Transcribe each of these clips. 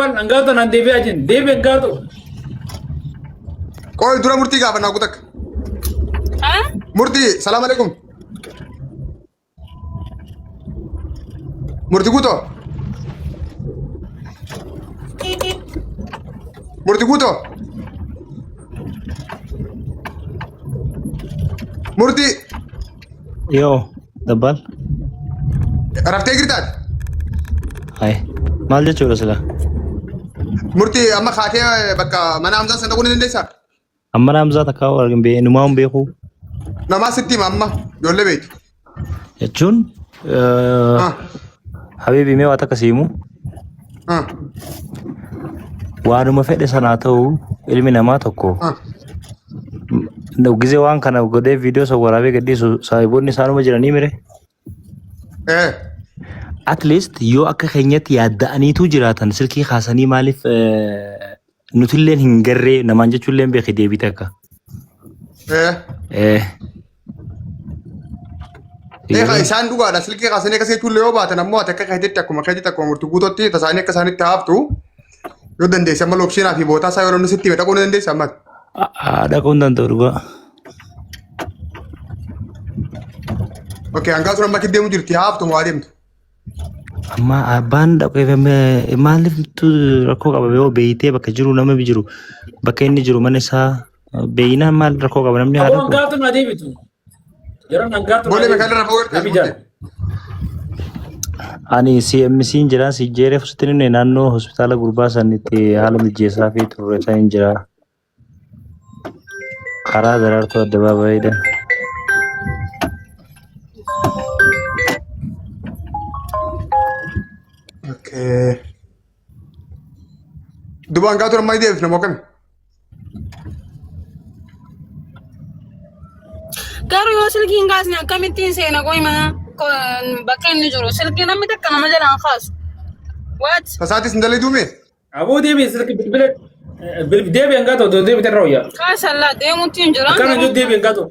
dabbaan hangaatu naan deebi'aa jin. Deebi hangaatu. Qoy dura murtii gaafannaa guutakka. Ah? Murtii salaam alaikum. Murtii guutoo. Murtii guutoo. Murtii Yoo dabbaal. raftee jirtaati. Hai. Maal jechuudha sila? Murtii amma kaatee bakka mana Hamzaa sana dhaquu ni dandeessaa? Amma Hamzaa takka hin beeku numaa hin beeku Namaa sitti hima amma ijoollee beektu. jechuun Habibi mee waa takka si himu waanuma fedhe sanaa ta'u ilmi namaa tokko gizee waan kana godhee viidiyoo san waraabee gadhiisu saahiboonni isaanuma jiranii mire. At least yoo akka keenyatti yaadda'aniitu jiraatan silkii kaasanii maaliif nutilleen hin garree namaan jechuullee hin beeki deebii takka. Isaan dhugaadha silkii kaasanii akkas jechuullee yoo baatan ammoo ati akka keetitti akkuma keetitti akkuma murtii guututti tasaanii akka isaanitti haaftu yoo dandeesse amma lookishinaa fi bootaa isaa yoo namni sitti hime dhaquu ni dandeessa amma. Dhaquu hin danda'u dhugaa. Okay, hangaa sun amma akki deemu jirti haaftu moo adeemtu? Amma abbaan dhaqee maaliif rakkoo qaba yoo beeytee bakka jiru nama jiru bakka inni jiru mana isaa beeynaan maal rakkoo qaba namni haa Aboo dhaqu. hangaatu naa deebitu. Yeroon hangaatu naa Boolee deebitu. meeshaa irra fa'uu Deebi jaal. Ani CMC hin jira si jeeree sitti himne naannoo hospitaala gurbaa sanitti haala mijeessaa fi turre san hin jira. Karaa daraartuu addabaabaayidha. Okay. Duba hangaa turan maal deebifna moo akkami? Garuu yoo silkii hin kaasne akkamittiin seena qoy mana bakka inni jiru silkii namni takka nama jalaan kaasu. What? Tasaatis hin dalagduu mee? Aboo deebi silki bilbila deebi hangaatu odoo deebi tarra wayyaa. Kaasallaa deemutti hin jiran. Akkana jiru deebi hangaatu.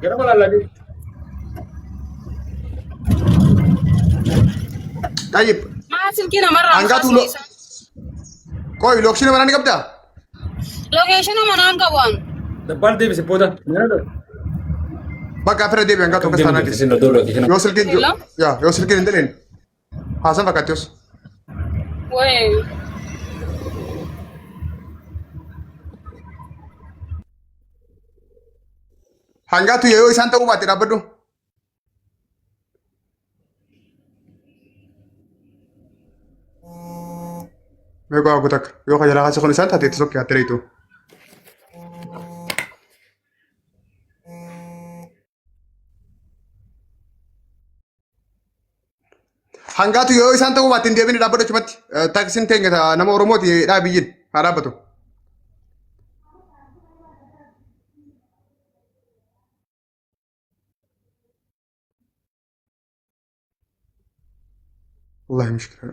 Gara balaalaa deebi. Tayyib. Maa silkii namarraa hin Hangaatu kaasne isaan. Qoy lookshina manaa ni qabdaa? Lokeeshina manaan qabu an. Dabbaal deebise booda. Bakka afira deebi hangaatu akkas taanaa deebi. Yoo silkiin Hello? yaa yoo silkiin hin daleen haasan fakkaatti yoos. Wayii. Hangaatu yoo isaan ta'uu baatte dhaabbadhu. Meeqa hagu takka yoo ka jalaa kaase kun isaan taate itti sokkee hattee reetu. Hangaatu yoo isaan ta'uu baatte hin deebine dhaabbadhu achumatti. Taaksiin teenya nama Oromooti dhaabiyyiin haa dhaabbatu. Wallahi mushkila.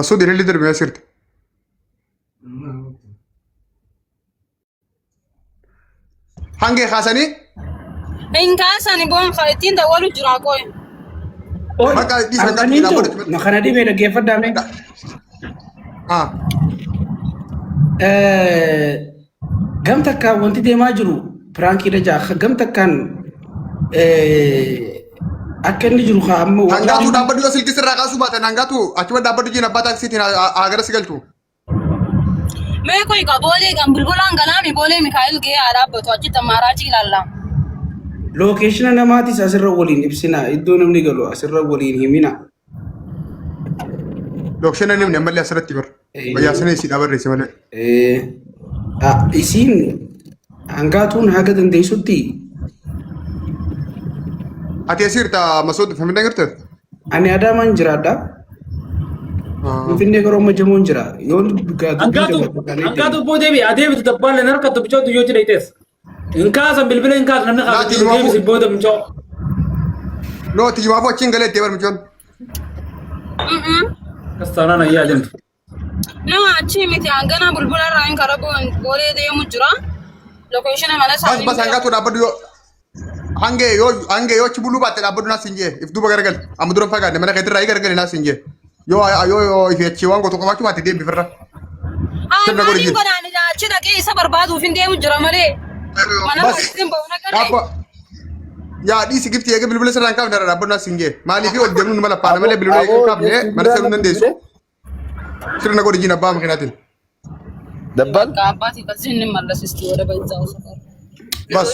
Masuud ililli darbe asirti. Hangee kaasanii Hin kaasani boon kan ittiin dawwalu jira qoy. Oi, Bakka dhiisa hangaatu halkaniin dhaabbadhu ta'u achumatti. na kana dhibee dhaggeeffadhaa mee. Ah. Gam takkaan wanti deemaa jiru piraankiidha jaa gam takkaan akka inni jiru kaa amma Hangaatu dhaabbadhu yoo silkii sirraa kaasuu baatan hangaatu achuma dhaabbadhu jiin abbaa taaksiitiin haa gara si galchu. Mee qoy ka boolee kan bulbulaan galaami boolee Mikaa'el gahee haa dhaabbatu achitti ammaaraachii ilaalla. Lookeeshina namaatis asirra waliin ibsina iddoo namni galu asirra waliin himina. Lookshina namni ammallee asirratti bar. Wayyaa sana isiidhaa barreesse malee. Isiin hangaatuun haga dandeessutti Ati asirta Masuud Finfinnee jirte? ani Adaamaan jiraadha. Finfinnee garuu amma jamoon jira. Yoon dubbii Hangaatu dabarfataanii hangaatu boo deebi adeebitu dabbaaleen harkattu bichootu yoo jedhe itees. Hin kaasan bilbila hin kaasan namni kaasan Laati jiru himaafuu. deebisi booda mucoo. No, tiyumaafuu achiin galee itti barmichoon. Akkas taanaan ayyaa deemtu. Nama achii miti hangana bulbula irraa hin karaa boolee deemu jira. Lokeeshina mana Bas isaanii. bas hangaatu dhaabbadhu yoo hangee yoo hangee yoo achi buluu baatte dhaabbadhu naas hin jee if duuba garagali amma dura hin fagaanne mana keetirraa garagali naas hin jee. Yoo yoo yoo ifi achii waan gootu qabaachuu baatte deebi firra. Haa Sirna godhi maaliin jiru. godhaan achi dhaqee isa barbaaduuf hin deemu jira malee. Mana Bas. barsiisin ba'u naqarree. Dhaabba. Yaa dhiisi gifti eega bilbila sirraa hin kaafne irra dhaabbannaa siin gee. Maaliif ol deemnu nama lappaana malee bilbila eega hin kaafne mana seeruu hin dandeessu. Sirna godhi jiin abbaa makiinaatiin. Dabbal. Abbaatii kasii inni mallasisti wada baay'isaa osoo. Bas.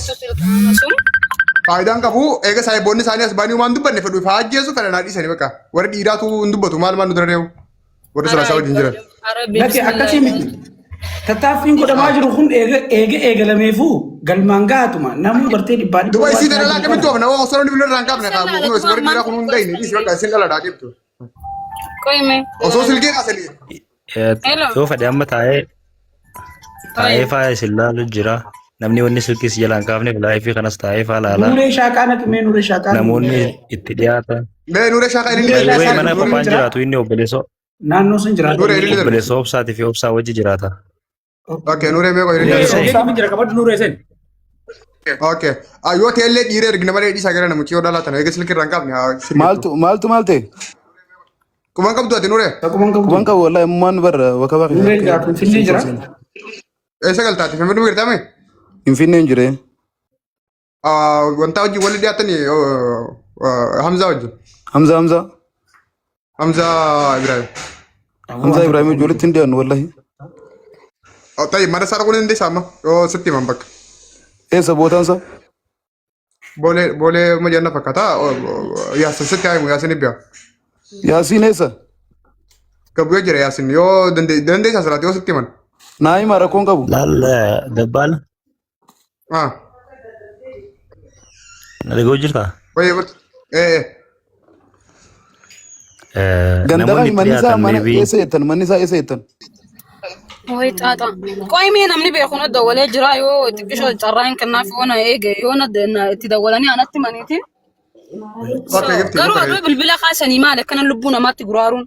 Faayidaan qabu eega saayiboonni isaanii as baanii waan dubbanne fedhu faa ajjeesu fedha naa dhiisanii bakka. Warri dhiiraatu hin dubbatu maal maal nu dura deemu. Warri silaa isaa wajjin jiran. Lakki akkasii miti. Tattaaffiin godhamaa jiru kun eega eega eegalameefuu galmaan gahatuma namni gartee dhibbaa dhibba Duba waan isii isaa dhalaa jiru akkamitti kana. oofna osoo namni bilbila irraa hin kaafne kaabu kun warri dhiiraa kun hunda hin dhiisi bakka isin dhaladhaa deemtu. Qoyme. Osoo silkii kaasanii Hello. Yoo fedhe amma taa'ee taa'ee faa isin laalu jira. Namni wanni silkii si jalaan kaafneef laayifii kanas taa'ee faa laala. Nuuree shaaqaa naqimee nuuree shaaqaa. Namoonni itti dhiyaatan. Mee nuuree shaakaa ilillee Nuuree Baay'ee shaaqaa mana nuuree qophaan jira. jiraatu inni obboleessoo Naannoo sun jiraatu. Nuuree ilillee obboleessoo obsaatii fi obsaa wajji jiraata. Okay nuuree mee qoy ilillee. Ogeetti jira qabadhu nuuree sen. Okay. Yoo ta'ellee dhiira ergina malee dhiisaa gara namichi yoo dhalaa tana eega silkii irraa hin kaafne haa sirriitu. Maaltu maaltu maal ta'e? Quban qabdu ati nuuree? Akkuma Kuban qabdu. qabu wallahi ammaan barra bakka bakka. Nuuree jira Finfinnee jira. Eessa galtaati? Finfinnee jirtame? Finfinnee hin jiree. Wanta wajjin walli dhiyaatanii Hamzaa wajjin. Hamza Hamza. Hamzaa Ibrahim. Hamza Ibrahim wajjin walitti hin dhiyaannu wallahi. Ta'i mana isaa dhaquu ni dandeessaa amma yoo sitti himan bakka. Eessa bootaan isaa? Boolee boolee majanna fakkaata. Yaasin sitti haa himu Yaasin ibbiya. Yaasiin eessa? Gabbuyee jira Yaasin yoo dandeessaa siraati yoo sitti himan. Naa hima rakkoon qabu. Laal dabbaal Ah. na dhaga'u jirtaa? Wayii ee Ganda Namoonni kami itti manni isaa dhiyaatan mana maybe eessa jettan manni isaa eessa jettan? Wayi xaaxa. Qoy mee namni beeku na dawwalee jira yoo xiqqishoo carraa hin kennaaf yoo na eege yoo na itti dawwalanii anatti maniitiin. Okay gifti. Garuu aduu bilbila kaasanii maal akkana lubbuu namaatti guraaruun.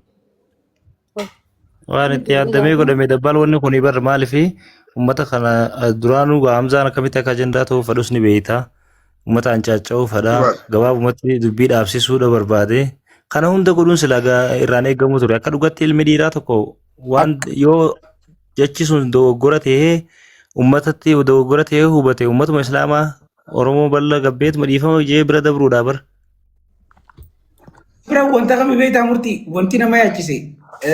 Waan itti yaaddamee godhame dabbaal wanni kun bar maalifi uummata kana duraanuu gaa Hamzaan akkamitti akka ajandaa ta'uu fedhus ni beekta. Uummata ancaaca'uu fedha. Gabaabumatti dubbii dhaabsisuudha barbaade. Kana hunda godhuun silaa gaa irraan eegamu ture. Akka dhugatti ilmi dhiiraa tokko waan yoo jechi sun dogoggora ta'ee uummatatti dogoggora ta'ee hubate uummatuma islaamaa Oromoo bal'aa gabbeetuma dhiifama jee bira dabruudha bar. Bira wanta kami beektaa murtii wanti nama yaachise.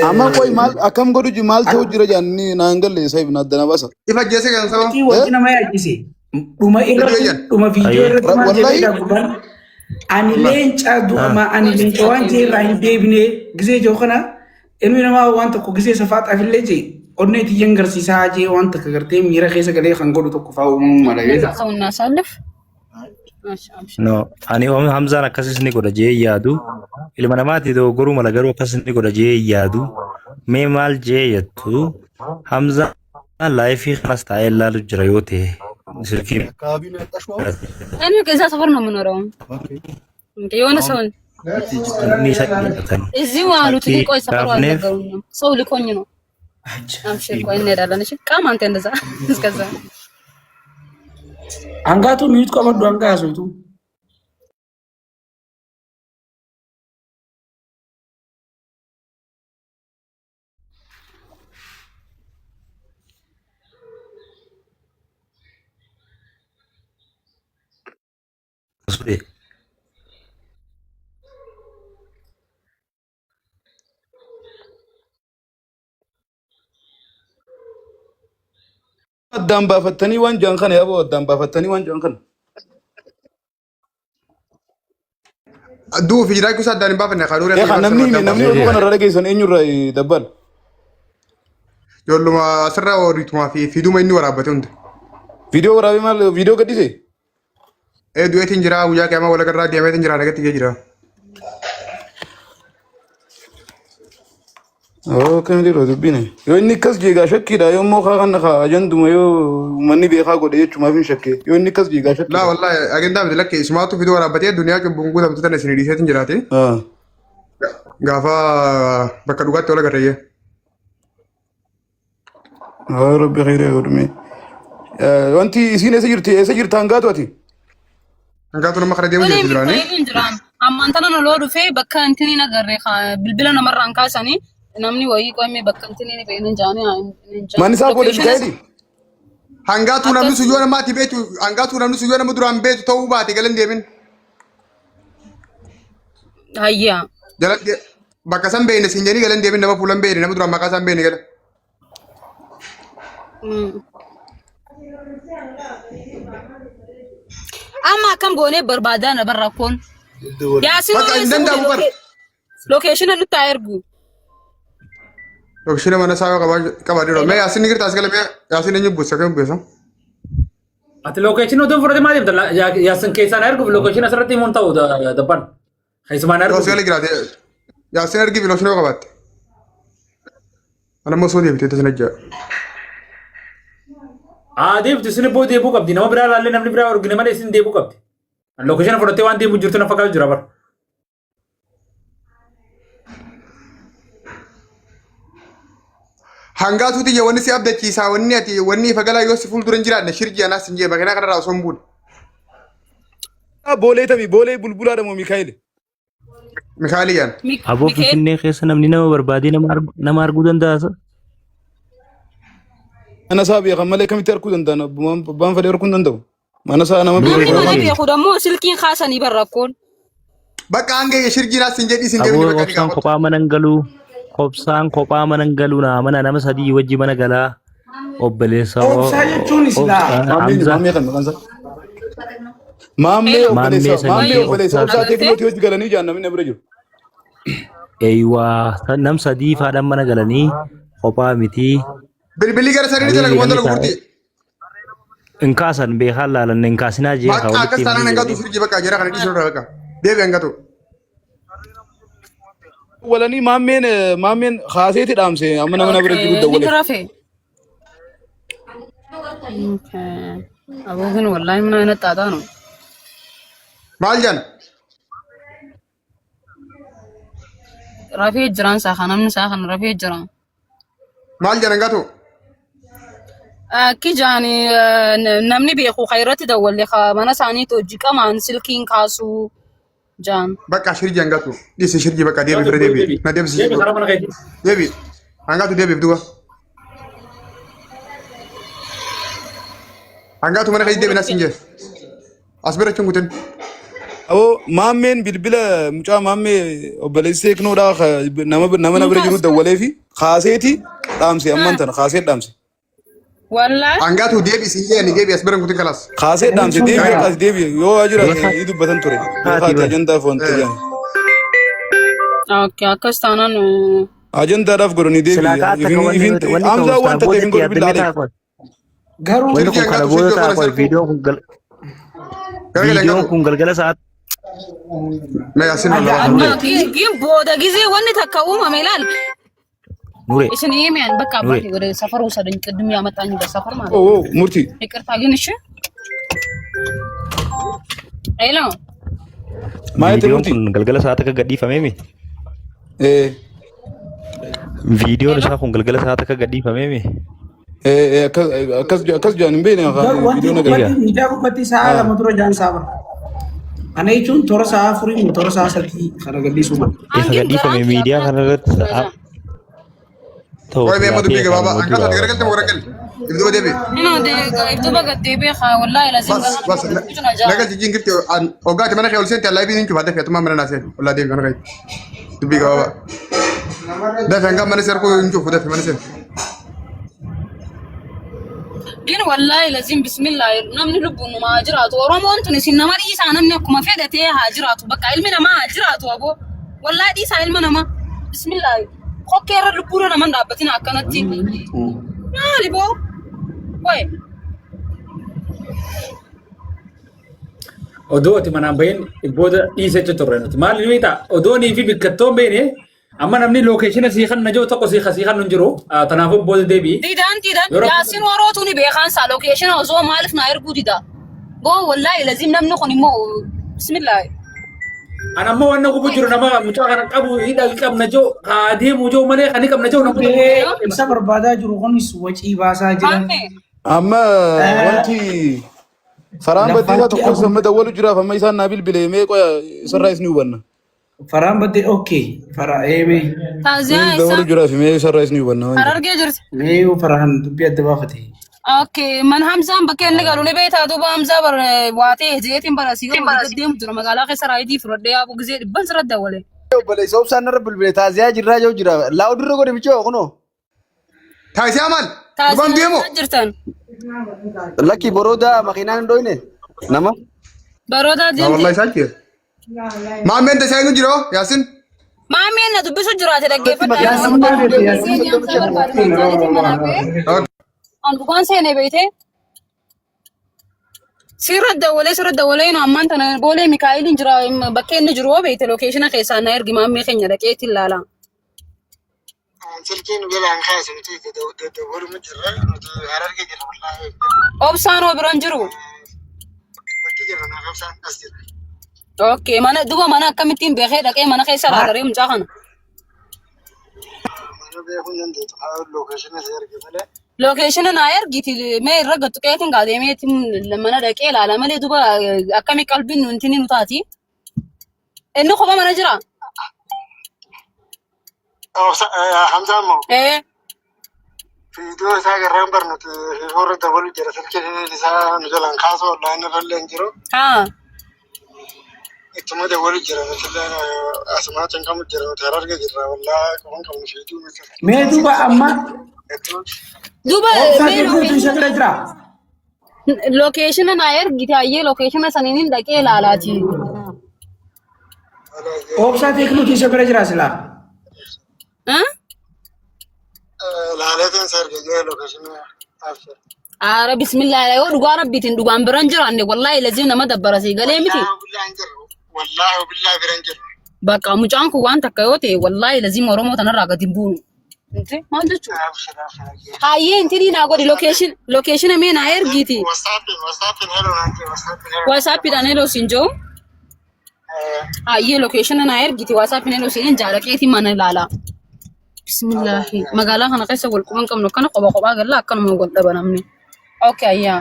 Amma qoy maal akkam godhu maal ta'u jira jaanni naan galle saayib na addana basa. Ifa jeese kan saba. Murtii wanti nama yaachise dhuma irratti Eeyyan. dhuma viidiyoo Ayyee. irratti maal Wallahi. jedhee gurbaan ani leenca du'ama ani leenca waan ta'e irraa hin deebine gisee jiru kana ilmi namaa waan tokko gisee safaaxaaf illee jee onnee tiyyan garsiisaa jee waan takka gartee miira keessa galee kan godhu tokko fa'aa uumamuu mala beektaa. ሰውና ሳልፍ No, ani om Hamzaan akkasis ni godha jee yaadu. Ilma namaati dogoggoruu mala garuu akkasis ni godha jee yaadu. Mee maal jee jettu Hamzaan laayifii kanas taa'ee ilaalu jira yoo ta'e silkii እኔ ከዛ ሰፈር ነው የምኖረው። የሆነ ሰው inni isa dhiyaatan. እዚሁ አሉት፣ ግን ቆይ ሰፈሩ Kaafneef አልነገሩኝም። ሰው ልኮኝ ነው። አምሽር ቆይ እንሄዳለን። እሺ ቃም አንተ እንደዛ እስከዛ Hangaatu mute qabadhu hanga haasoftu. Sudhe. Addaan baafattanii waan jaan kana yaaboo addaan baafattanii waan jaan kana. Du'uu fi jiraachuu isaa addaan hin baafanne kaa nuuree. Eegaa namni hime namni oduu kana irra dhageessan eenyurraa dabbal. Ijoolluma asirraa horiitumaa fi fiiduma inni waraabbate hunda. Viidiyoo waraabee maal viidiyoo gaddise? Ee du'eetiin jira guyyaa qiyaamaa walagarraa deemeetiin jira nagatti jee jira. Oo akkami dhiiroo dubbiin. Yoo inni akkas jeegaa shakkiidha yoo immoo kaa kana kaa ajanduma yoo uummanni beekaa godhe jechumaaf hin shakke yoo inni akkas jeegaa Laa shakkiidha. wallahi agendaa miti lakkee isumaatu fiduu waraabbatee duniyaa cubbuun guutamtu tana isin dhiiseetiin jiraate. Gaafa bakka dhugaatti wal agarreeyye. Haa rabbi khayrii godhume. Wanti isiin eessa jirti eessa jirta hangaatu ati? Hangaatu nama kana deemu እኔ jirti duraanii. ሚካኤልን ጅራም Ammaan tana loloo dhufee bakka intini agarre bilbila namarraan kaasanii namni wayii qo'amee bakka intini ni beekne jaanii hin jaanii. Manni isaa booda Lokeeshina Mikaa'eli. Hangaatuu namni akkas sun yoo nama ati beektu hangaatuu namni sun yoo nama duraan beektu ta'uu baate galan deemin. hayyaa. Jala bakka san beekne siin jedhanii galan deemin nama fuulan beekne nama duraan maqaa isaan beekne gala. Amma akkam goonee barbaadaa na barra kun. Yaasin Bakka hin danda'amu bar. lokeeshina nutti haa ergu. Lookishina mana isaa yoo qabaadhe mee yaasin ni girtaas gala mee yaasin eenyu buusa kam buusa. Ati lookeeshinii otoo fudhate maal deemta? Yaasin keessaan erguuf lookeeshinii asirratti himuun ta'u dabban. Keessumaan Yoo erguuf. si gala jiraate yaasin ergi lookishina yoo qabaatte. Ana immoo soo deebitee tasin ajja'a. Haa deebtu isin ibboo deebuu qabdi. Nama biraa ilaallee namni biraa argine malee isin deebuu qabdi. Lookeeshina fudhattee waan deemuu jirtu na fakkaatu jira bara. Hangaatuu tiyya wanni si abdachiisaa wanni ati wanni ifa galaa yoo si fuuldura hin jiraanne shirji anaas hin jee makiinaa kanarraa osoo hin buune. Boolee tamii boolee bulbulaadha moo Mikaa'eli. Mikaa'eliyaan. Aboo Mikaa'el Finfinnee keessa namni nama barbaadee nama argu nama arguu danda'a. sa? Mana isaa beekan malee kamitti arguu danda'an abbaan fedhe arguu hin danda'u. Mana isaa nama Nuuree beeku namni mana keenya. beeku dammoo silkiin kaasanii barra rakkoon. Bakka hanga shirji naas hin jedhi sin deemni Aboo bakka ni obsaan gaafatu. kophaa mana hin galuu. Obsaan kophaa mana hin galuu naa mana nama sadii wajji mana galaa. Obboleessa Obsaa jechuun islaa. obsaan Maammee Hamza maammee kan maqaan isaa. Maammee Hello. maammee obboleessa sanii maammee fi obboleessa obsaa obsaa Agartee? teekinooti hojii galanii jaan namni na bira jiru. eeywaa nam sadii faadhaan mana galanii kophaa miti. Bilbilli gara sanii ni Habibi dalaga wanta namni lagu taa'e murtii. hin kaasan beekaan laalan hin kaasinaa jee kaa Bakka walitti akkas taanaan himanii hangatu jedhanii. sirji bakka jara kana dhiisuu irraa bakka. Deebi hangatu. Walanii maammeen maammeen kaaseeti dhaamse amma nama na bira jiru Okay. Ni dawwale. rafe. Okay. Aboo kun wallahi mana ina xaaxaanu. Maal jedhan? Rafee jiraan isaa kan namni isaa kan rafee jira. Maal jedhan hangatu? Akki jaani namni beeku kan irratti dawwalle mana isaaniitti hojii qamaan silkiin kaasuu jaan. Bakka shirji hangatu. Dhiisi shirji bakka deebi bira deebi. Na deebisi Deebi shirji. karaa mana keetii. Deebi. Hangatu deebiif duuba. Hangatu mana keetii deebi nas hin jee. As bira jechuun kutin. Aboo maammeen bilbila mucaa maammee obboleessi teeknoodhaa nama nama na bira jiru dawwalee fi kaaseeti dhaamse ammaan tana kaasee dhaamse. Wallahi. Hangatu deebi sin jee ni deebi as bira hin kutin kalaas. Kaasee dhaamse deebi Haa. akkas deebi yoo waa jiraate Beekaa ni dubbatan ture. haati Beekaati bara. ajandaaf wanta jedhan. Okay, akkas taanaan Ajandaadhaaf godhanii deebi. Silaa ka akka Ifin wanni ifin wanni ta'u Hamzaa sana waan takka ifin boodatti godhu billaa yaaddamee aleek. ta'a qoy. Garuu Wanni Shirji kun kana hangatu booda shirji ta'a osoo qoy na sirbu. viidiyoon kun gal Garagalee viidiyoon hangatu. kun galgala sa'aat Mee asin aga lallabaa amma Nure Gin booda gizee wanni takka uumame ilaal. Nure Isin himeen bakka Nure abbaa ወደ ሰፈር ውሰደኝ ቅድም ያመጣኝ በሰፈር ማለት Oo ነው። oo murtii. ይቅርታ ግን እሺ ሄሎ Maal jette viidiyoon murtii? kun galgala sa'aat akka gadhiifamee mi? Eh Viidiyoon ሄሎ isaa kun galgala sa'aat akka gadhiifamee mi? eh akkas akkas akkas jedhan hin beekne garuu wanti viidiyoo na Egaa wanti miidiyaa gubbatti sa'a Ah. lama dura jaan isaa bara. Kana jechuun toora sa'a afurii moo toora sa'a sadii kana gadhiisuu mala. ifa አንግን gadhiifame ገራን miidiyaa ያካ kanarratti ረዛ sa'a ta'u Qoy mee amma silaa dubbii ta'e gabaabaa kanuma hangatu dura ati garagalte moo garagali? Ibduu deebi. ino de ibduba gaddeebee wallahi lazim Bas bas garaan nagal jijjiin girti hoggaati mana kee ol seente laayibii hin cufaa dafee atumaa mana naa seente ollaa deebi mana kee dubbii gabaabaa. Dafee hanga mana seerkuu hin cufu dafee mana seente. ግን wallahi lazim bismillah namni lubbuun numaa haa jiraatu oromoon tun isin nama dhiisaa namni akkuma fedhe ta'ee haa jiraatu bakka ilmi namaa haa jiraatu aboo wallahi dhiisaa ilma namaa bismillah kokkee irra lubbuudha naman dhaabbatina akkanatti maali boo wayi Odoo ati manaan bahin booda dhiisee turre nuti. Maal ni beektaa? Odoonii fi bikkattoon beene amma namni lookeeshina sii kan najoo tokko sii kasii kan hin jiru. Kanaafuu booda deebi'i. Didaan didaan Yeroo yaasin warootu ni beekaan isaa lookeeshina osoo maaliif naa erguu dida boo wallahi lazim namni kun immoo bismillah Ana ammoo waan na gubu jiru nama mucaa kana qabu hidha qabna joo haa deemu joo malee kan qabna joo nama Dhibee isa barbaadaa jiru kunis wacii baasaa jira. Maame Amma wanti Faraan baddeesaa Lafaatti tokko abu. amma dawwalu jiraaf amma isaan naa bilbilee mee qoya isarraa isni hubanna. Faraan baddee okay. Fara eemee. Taaziyaa Mee eessa? dawwalu jiraaf mee isarraa isni hubanna waan jedhu. Harargee jirti. Mee yoo faraan dubbii adda baafate. Okay, man Hamzaan bakka inni galu ni beektaa duuba Hamzaa bar waatee jeetiin bara asii gadi gad deemu jira magaalaa keessa raayidii fudhadhee yaa'u gisee dhibban sirra dawwale. Obboleessa obsaan narra bilbile taaziyaa jirraa jiru jira. Laawudirra godhe bichoo kunoo. Taasisaa maal? Dubaan Taaziyaa deemo. eessa jirtan? Lakki borooda makiinaan hin dhoyne nama. Baroodaa Maa deemte. wallahi isaan jira. Maammeen tasaa eenyu jira Yaasin? Maameen na dubbisu jiraate dhaggeeffadhaa. Yaasin maal jette Yaasin? Giseen Hamzaa barbaade Hamzaaniitiin manaa ba'ee. An dhugaan seenee beeytee. Sirra dawwalee sirra dawwalee nu ammaan tana boolee Mikaa'eliin jira bakka inni jiru hoo beeyte lookeeshina keessaa na ergi maammee keenya dhaqeetti ilaala. Silkiin jalaan kaase nuti dawwaluma jirra nuti hararge jirra wallaahi Obsaan hoo biran jiru. wajji jirra naaf obsaan as jirra. Okay, mana duba mana akkamittiin beekee dhaqee mana keessa laalaree mucaa kana. Mana beekuu hin dandeettu haa lookeeshina si erge malee. Lookeeshina naa ergiti mee irra gattu qeetiin gaa deemeetiin mana dhaqee ilaala malee duba akkami qalbiin nu intini nu taati. Inni kopha mana jira. Hamzaan moo Ee viidiyoo isaa garraan bar nuti fiifoorra dabalu jira silkiin isaa nu jalaan kaasu onlaayinii irra illee hin jiru. haa Ittuma dabalu jira nuti illee asumaa cinqamu jira nuti hararge jirra wallaahi quban qabnu viidiyoo miti. Mee duuba amma duba obsaa mee teeknootu isa lookeeshina bira jira. lookeeshina naa ergiti hayyee lookeeshina saniin hin dhaqee ilaalaati. Obsaa teeknootu isa bira jira silaa. Haa? Laaleetiin si erge jee lookeeshinii abshir. Aara bismillah yoo dhugaa rabbiitiin dhugaan biran jiraanne wallaahi laziim nama dabbarasii galee miti. Wallaahi billaa hin jirru. Wallaahi billaa bira hin jirru. Bakka mucaan kun waan takka yoo ta'e wallaahi laziim Oromoo tanarraa gadi hin buunu. Inti maal jechuudha? Abshir abshir abshir. Hayyee intinii naa godhi location location mee naa ergiiti. WhatsAppiin WhatsAppiin heloo naan jee WhatsAppiin heloo. WhatsAppiidhaan heloo siin jiru. Hayyee location naa ergiti WhatsAppiin heloo siin jaalaqeetii mana ilaala. Bismillaahi magaalaa kana keessa wal quban qabnu akkana kopha kophaa galla akkanuma wal dhaba namni. Okay ayyaa.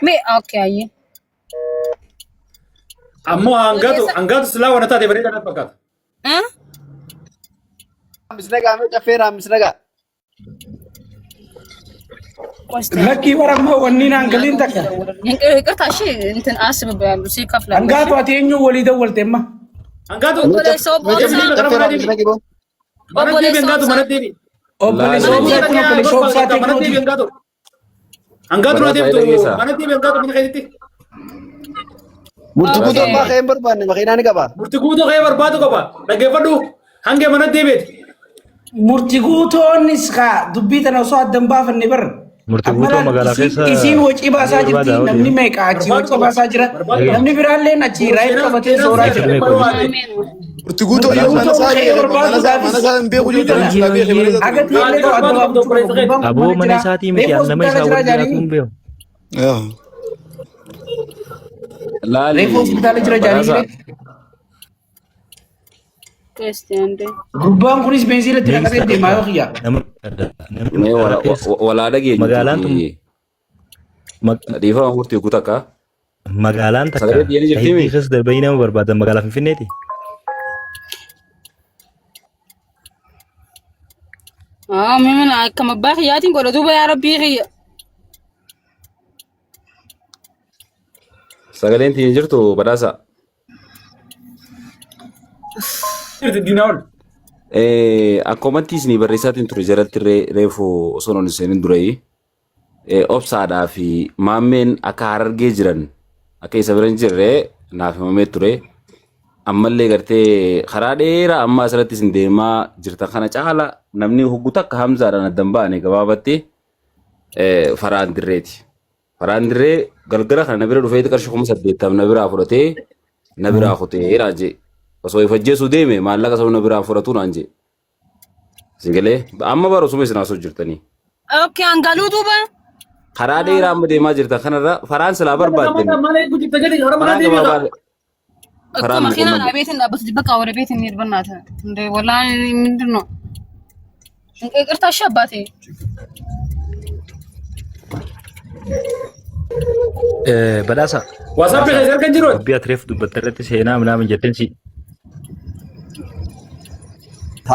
Mee okay ayyee. Ammoo hangaatu hangaatu silaa waan taate bareedaa natti fakkaata. Eh? Misnagaa mee caffeeraan misnagaa. Lakkii bara ammoo wanni naan galiin takka. ይቅርታ እሺ እንትን አስብበያለሁ ሲከፍላል Hangaatu ati eenyu walii dawwalte amma? Hangaatu Obboleessa deebi obboleessa gara mana Caffeeraan deebi. misnagi boo. Mana deebi obboleessa hangaatu obsa mana deebi. Obboleessa Mana obsaa deebi kun obboleessa obsaa mana deebi teeknooti. hangaatu. Hangaatu na Badhaasa deebitu dhageessaa. mana deebi hangaatu mana keessatti. Murtii guutuu Okay. abbaa kee hin barbaanne makiinaa ni qaba. Murtii guutuu kee barbaadu qaba. Dhaggeeffadhu hangee mana deebiiti. Murti guutoonis kaa dubbii tana osoo addan baafanne bar. Murtii Amma guutuu laal magaalaa isiin keessa isiin wacii baasaa barbaada jirti oduu. namni meeqa achii Barbaadu wacii qaba. baasaa jira Barbaadu qaba. namni biraalleen achii raayit qabatee Seenaan sooraa seenaan jira. seenaan barbaade. Murtii guutuu Murtii yoo mana guutuu isaa ka'ee beeke mana isaa barbaaduudhaafis mana isaa hin beeku dubbii jiru tana silaa beeke bareeda ture. aga Gaazii ta'ellee ta'u adda barbaadu qabdu baafachuu qaba. obboleessa keeti. Gurbaan kun Aboo mana mana jira isaatii miti reefu an nama hospitaala isaa jira wal dhiyaatu jaanii hin beeku. Yaa. Laali reefu hospitaala jira jaanii badhaasa. jire. ክርስቲያን Gurbaan kunis beenziila itti Meeshaa naqatee deemaa yoo kiyya. nama namni Mee magaalaa keessa walaa dhageenyu magaalaan tun tuti dhiifama murtii uku takka. magaalaan takka Sagalee dhiyeeni jirti hiddii mi? keessa darbanii nama barbaadan magaalaa Finfinneeti. አዎ ምን akkama abbaa kiyyaatiin godha duuba yaa rabbii kiyya Sagaleen tiyya jirtu badhaasa. Jirti diinaa ol. Akkumatti isinii barreessaatiin ture jalatti reefu osoo hin seenin dureyi. Obsaadhaa fi maammeen akka harargee jiran akka isa bira hin jirre naaf himamee ture. Ammallee gartee karaa dheeraa amma asirratti isin deemaa jirtan kana caala namni hoggu takka Hamzaadhaan addan ba'ane gabaabatti faraan dirreeti. Faraan dirree galgala kana na bira dhufeeti qarshii 80,000 na biraa fudhatee na biraa kutee naan jee. Osoo ifajjeesuu deeme maallaqa sana na biraa fudhatu naan jee. Sigalee amma bara osuma isin haasoo jirtanii. Okay hangaluu duuba Karaa dheeraa amma deemaa jirtan kanarra faraan silaa barbaaddani. Mana eeguu jirta gadi gara mana Karaa deebi. gabaabaa እኮ karaan nu መኪና qunnamne. ቤት እንዳበት በቃ ወደ ቤት እንሂድ በእናትህ እንደ ወላሂ ምንድን ነው ይቅርታ እሺ አባቴ Badhaasa. WhatsApp keessa harka hin jiru. Dubbii ati reefu dubbatte irratti seenaa minaamin jetteen si.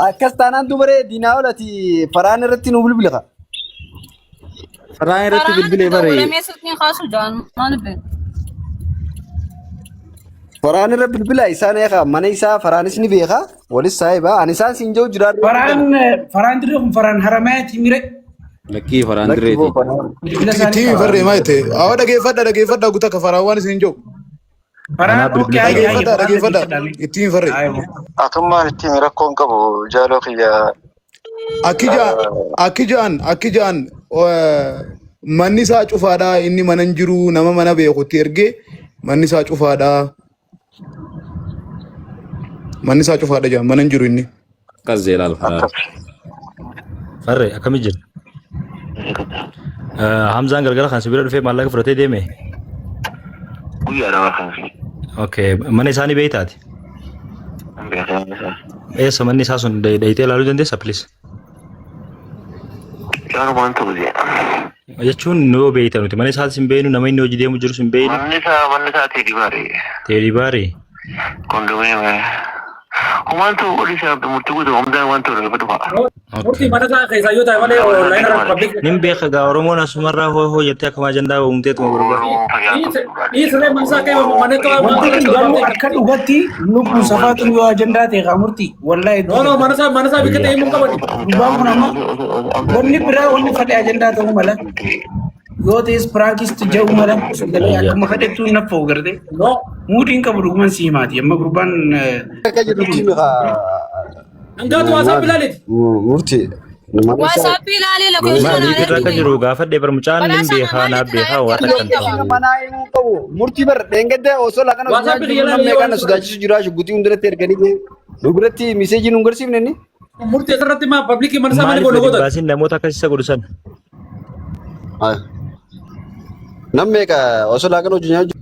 Akkas taanaan dubaree diinaa olati faraan irratti nu bilbila. Faraan irratti Faraan bilbilee bare. dawwalamee silkiin kaasu jaan maal beeku. Faraan irra bilbila isaan eegaa mana isaa faraanis ni beeka walis saahiba ani isaan siin jiru jiraadhu. Faraan faraan dirree kun faraan haramayaati mire. Lakkii faraan dirreeti. Bilbila isaanii Itti qaba. farree maa jette? Awwa dhageeffadha dhageeffadha guutaa ka faraan waan isin jiru. Faraan Anaa okay bilbila ayya ayya Dhageeffadha faraan dhageeffadha dhaggeeffadha. ittiin farree. Ayya. Atummaan ittiin rakkoo hin qabu jaaloo kiyya. Akki ja'an akki ja'an akki ja'an manni isaa cufaadha inni mana hin jiru nama mana beekutti ergee manni isaa cufaadha. Manni isaa cufaadha ja'an mana hin jiru inni. Akkas jeelaal faraan. Farre akkami jirta? Hamzaan galgala kan si bira dhufee maallaqa fudhatee deeme. Guyyaadha bakka. Okay, mana isaanii beektaati? Eessa manni isaa sun dhayitee ilaaluu dandeessa please? Isaanumaan ta'u jee. Jechuun nu yoo beekta nuti mana isaas hin beeknu nama inni hojii deemu jirus hin beeknu. Manni isaa teedii baaree. Teedii baarii. Kondominiyeemii. Homaan ta'u olii isaa murtii guutuu humnaan waan ta'u darba dhufa. Murtii mana isaa keessaa yoo ta'e malee online irratti public. Nin beeka gaa Oromoon asumarraa hoo hoo jettee akkuma ajandaa uumteetuma gurgura. Dhiisiree mana isaa kee mana isaa Wanti kun garuu akka dhugatti lubbuun safaatu yoo ajandaa ta'e kaa murtii wallahi No no mana isaa bikka ta'e himuu qaban. Gurbaan kun amma wanni biraa wanni fedhe ajandaa ta'uu mala yoo ta'es piraankis jedhu mala sagalee akkuma fedhettuu hin naffa'u gartee No. muudiin qabu dhuguman si himaati amma gurbaan Akka jedhutti miqa. Hangaatu WhatsApp ilaaleeti. Murtii. WhatsApp ilaalee lakkoofsa Maaliif naa irra akka ergite. jiru gaafadhee bar mucaan nin Badhaasa beekaa maalitti naaf naa beekaa waan ergite akkan beektaa? ta'u. Manaa himuu qabu. Murtii bar dheengadda osoo laaqana osoo WhatsApp nyaachuu kiyya namni ilaalee meeqaan na sodaachisu jira shugguxii hunduratti erganii nu biratti miseejii nu hin garsiifne inni. Murtii asirratti maa public mana isaa malee Maaliif godhu gadi hin gootan. baasin namoota akkas isa godhu sana? Nam meeqa osoo laaqana hojii nyaachuu.